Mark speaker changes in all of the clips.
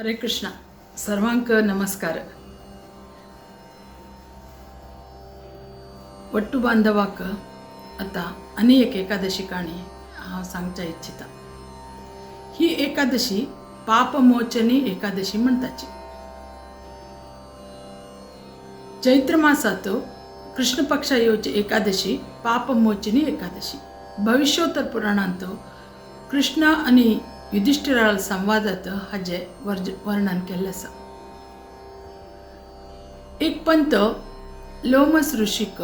Speaker 1: हरे कृष्णा. सर्वांक नमस्कार. वट्टू बांधवाक आतां आनी एक एकादशी काणी हांव सांगच्या इच्छिता. ही एकादशी पापमोचनी एकादशी म्हणटाची. चैत्र मासात कृष्ण पक्षा येवची एकादशी पापमोचनी एकादशी. भविष्योत्तर पुराणांत कृष्ण आनी युधिष्ठिरा संवादात हाजें वर्णन केल्लें आसा. एक पंत लोमस ऋषीक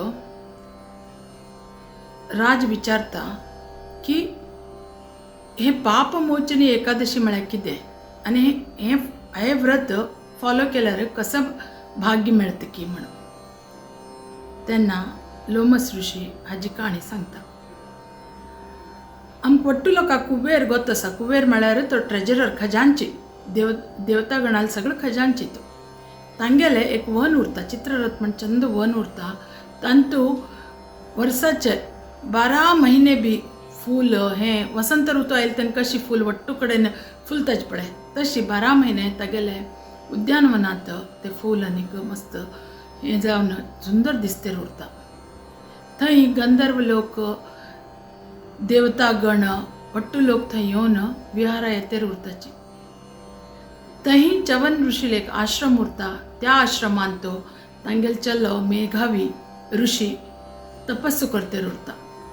Speaker 1: राज विचारता की हें पापमोचनी एकादशी म्हळ्यार कितें आनी हें हें व्रत फॉलो केल्यार कसो भाग्य मेळटा की म्हणून. तेन्ना लोमस ऋषी हाजी काणी सांगता. आमकां वट्टू लोकांक कुबेर गोत आसा. कुबेर म्हळ्यार तो ट्रेजरर, खजांची, देवता गणाल सगळो खजांची. तो तांगेलें एक वन उरता, चित्ररथ म्हण चंद वन उरता. तांतू वर्साचे 12 महिने बी फूल, हें वसंत ऋतू आयले तेन्ना कशी फूल वट्टू कडेन फुलताच पळय, तशी 12 महिने तागेले उद्यानवनांत ते फूल आनीक मस्त हें जावन सुंदर दिसतेर उरता. थंय गंधर्व लोक, देवता गण, वट्टू लोक थंय येवन विहारा येतेर उरताची. थंय चवन ऋषील एक आश्रम उरता. त्या आश्रमांत तो तांगेलो चलो मेघावी ऋषी तपस्सु करतेर उरता.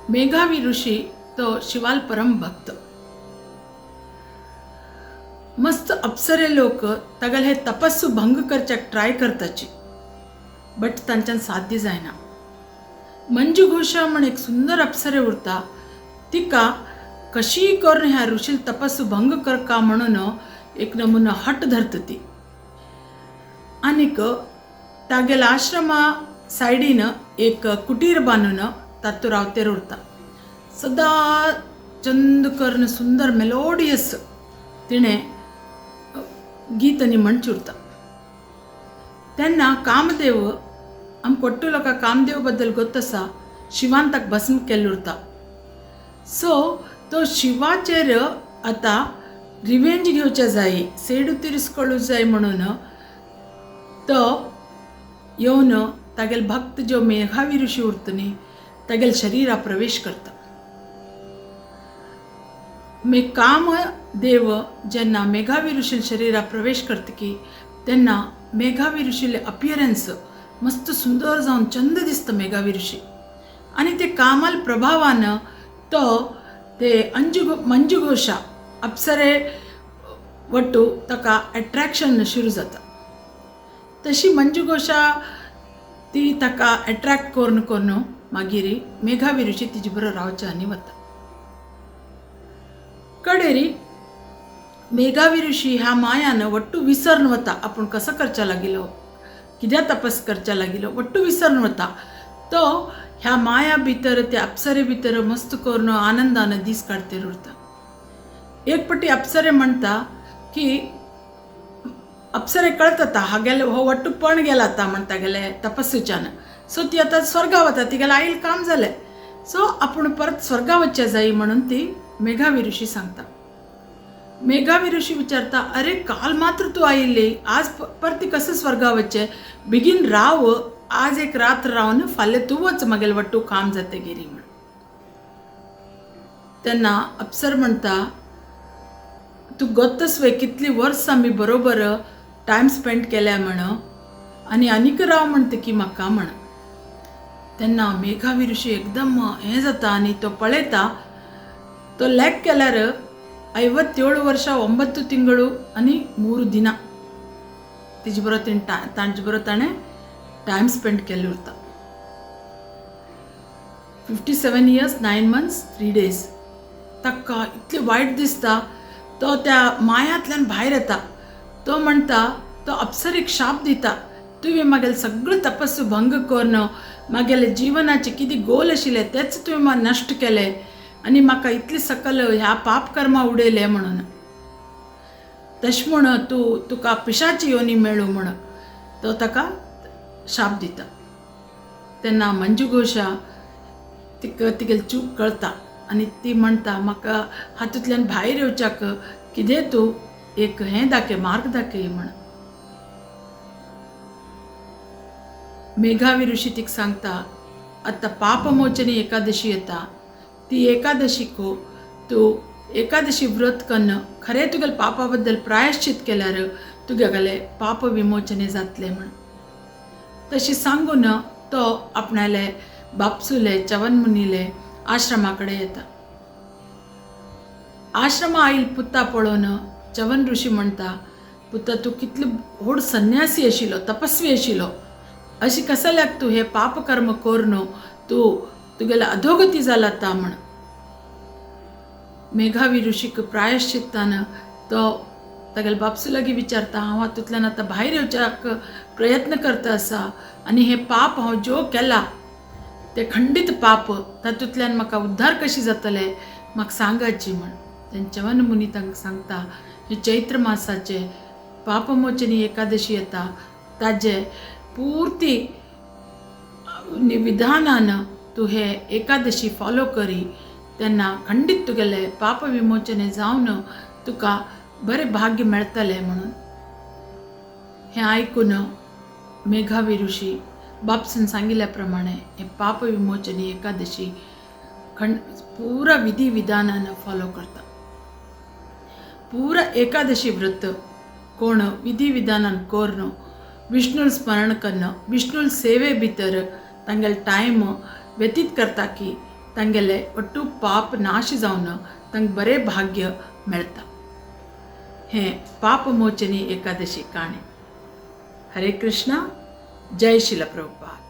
Speaker 1: मेघावी ऋषी तो शिवाल परम भक्त. मस्त अप्सरे लोक तागेले हे तपस्सु भंग करच्याक ट्राय करताची, बट तांच्यान साध्य जायना. मंजुघोषा म्हण एक सुंदर अप्सरे उरता. तिका कशीय करून ह्या ऋषील तपस्सु भंग करका म्हणून एक नमुना हट धरता ती. आनीक तागेल्या आश्रमा सायडीन एक कुटीर बांदून तातूंत रावतेर उरता. सदां चंद करून सुंदर मेलोडियस तिणें गीत आनी म्हणचे उरता. तेन्ना कामदेव, आमकां वट्टू लोकांक कामदेव बद्दल गोत आसा, शिवान ताका भस्म केल्लो उरता. सो तो शिवाचेर आतां रिवेंज घेवच्या जाय, सेडू तिरस्कळू जाय म्हणून तो येवन तागेले भक्त ज्यो मेघावी ऋषी उरता न्ही तागेले शरिरा प्रवेश करता. मे कामदेव जेन्ना मेघावी ऋषील शरिरा प्रवेश करता की तेन्ना मेघावी ऋषीले अपियरन्स मस्त सुंदर जावन चंद दिसता मेघावी ऋषी. आनी ते कामाल प्रभावान तो ते मंजुघोषा अप्सरे वट्टू ताका एट्रॅक्शन सुरू जाता. तशी मंजुघोषा ती ताका एट्रॅक्ट करून करून मागीर मेघावी ऋषी तिजे बरोबर रावच्या आनी वता. कडेरी मेघावी ऋषी ह्या मायान वट्टू विसरून वता. आपूण कसो करच्या लागिलो, कित्याक तपस करच्या लागिलो, वट्टू विसरून वता. तो ह्या माया भितर ते अप्सरे भितर मस्त करून आनंदान दीस काडतेर उरता. एक पटी अप्सरे म्हणटा की अप्सरे कळता हागेले हो वट्टू पण गेला आतां म्हण तागेले तपस्सूच्यान. सो ती आतां स्वर्गा वता, तिगेलें आयल काम जालें, सो आपूण परत स्वर्गा वचचें जाय म्हणून ती मेघावी ऋषी सांगता. मेघावी ऋषी विचारता, अरे काल मात्र तूं आयिल्ली, आज परती कशें स्वर्गा वचचें, बेगीन राव, आज एक रात्र रावन फाल्यां तूं वच, मागेलें वट्टू काम जातगीर म्हण. तेन्ना अप्सर म्हणटा, तूं गोत्तस वय कितली वर्सां आमी बरोबर टायम स्पेंड केल्या म्हण, आनी आनीक राव म्हणटा की म्हाका म्हण. तेन्ना मेघावी ऋषी एकदम हें जाता आनी तो पळयता, तो लॅक केल्यार 57 ವರ್ಷ 9 ತಿಂಗಳು आनी 3 ದಿನ तिजे बरोबर तिणें तांचे बरोबर ताणें टायम स्पेंड केल्लो उरता. 57 years 9 months 3 days. ताका इतलें वायट दिसता. तो त्या मायांतल्यान भायर येता. तो म्हणटा, तो अप्सरीक शाप दिता, तुवें म्हागेलें सगळें तपस्सु भंग करून म्हागेलें जिवनाचें कितें गोल आशिल्लें तेंच तुवें नश्ट केलें आनी म्हाका इतलें सकल ह्या पाप कर्मा उडयलें म्हणून. तशें म्हण तूं तुका पिशाची योनी मेळूं म्हण तो ताका शाप दिता. तेन्ना मंजुघोषा तिका तिगेली चूक कळटा आनी ती म्हणटा, म्हाका हातूंतल्यान भायर येवच्याक कितें तूं एक हें दाखय, मार्ग दाखय म्हण. मेघावी ऋषी तिका सांगता, आतां पापमोचनी एकादशी येता, ती एकादशीको तूं एकादशी व्रत कन्न खरें तुगेले पापा बद्दल प्रायश्चित केल्यार तुगेले पाप विमोचने जातलें म्हण. तशी सांगून तो आपणाले बापसुले चवन मुनीले आश्रमा कडेन येता. आश्रमा आयल पुता पळोवन चवन ऋषी म्हणटा, पुता तूं कितलो व्हड संन्यासी आशिल्लो, तपस्वी आशिल्लो, अशी कसल्याक तूं हें पापकर्म करून तूं तुगेले अधोगती जाला ता म्हण. मेघावी ऋषीक प्रायश्चित्तान तो तागेले बापसू लागीं विचारता, हांव हातूंतल्यान आतां भायर येवच्याक प्रयत्न करता आसा आनी हें पाप हांव ज्यो केलां तें खंडीत पाप तातूंतल्यान म्हाका उद्धार कशी जातले म्हाका सांगाची म्हण. तेन्ना चवन मुनी तांकां सांगता, हे चैत्र मासाचे पापमोचनी एकादशी येता, ताजे पुर्ती विधानान तूं हे एकादशी फॉलो करी तेन्ना खंडीत तुगेले पाप विमोचने जावन तुका बरें भाग्य मेळटलें म्हणून. हें आयकून मेघावी ऋषी बापसून सांगिल्ल्या प्रमाणे हे पाप विमोचनी एकादशी खंड पुरा विधी विधानान फॉलो करता. पुरा एकादशी व्रत कोण विधी विधानान करून विष्णूल स्मरण कन्न विष्णूल सेवे भितर तांगेले टायम व्यतीत करता की तांगेले ಒಟ್ಟು पाप नाश जावन तांकां बरें भाग्य मेळटा. हें पापमोचनी एकादशी काणी. हरे कृष्णा, जय शिल प्रभुपाद.